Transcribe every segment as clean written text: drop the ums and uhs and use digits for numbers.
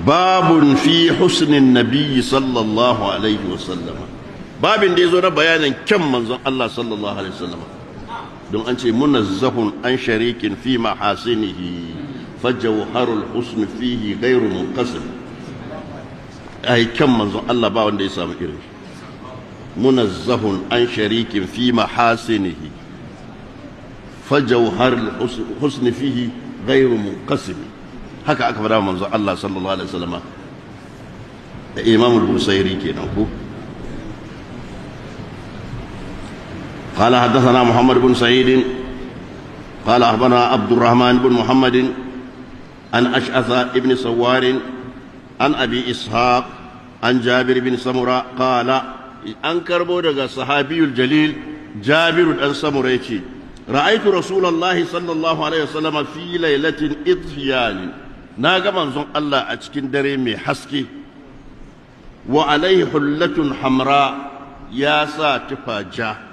باب في حسن النبي صلى الله عليه وسلم. Babin da yazo na bayanin kyan manzon Allah sallallahu alaihi wasallam, don an ce munazzahun an sharikin fi mahasinihi, fajawharul husn fihi ghairu munqasim. Ai kyan manzon Allah ba wanda ya samu irin shi. Munazzahun an sharikin fi mahasinihi, fajawharul husn fihi ghairu munqasim. Haka aka fada manzon Allah sallallahu alaihi wasallam da Imam al-Busairi kenan ko. قال حدثنا محمد بن سعيد قال أخبرنا عبد الرحمن بن محمد عن أشعث بن سوار عن أبي إسحاق عن جابر بن سمرة قال، أن كربو دغ صحابي الجليل جابر بن سمرة يتي: رأيت رسول الله صلى الله عليه وسلم في ليلة إضحيان. ناغا منزون الله أتكين دري مي حسكي، وعليه حلة حمراء، يا سا تفاجأ،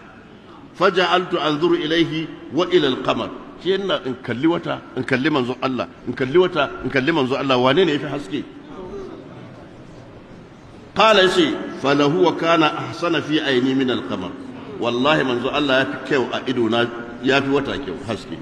faja'altu anzuru ilaihi wa ila al-qamar. Shi yana in kalli wata, in kalli manzon Allah, in kalli wata, in kalli manzon Allah, wane ne yafi haske? Qala shi falahu wa kana ahsana fi aini min al-qamar. Wallahi manzon Allah yafi kyau a ido na, yafi wata kyau haske.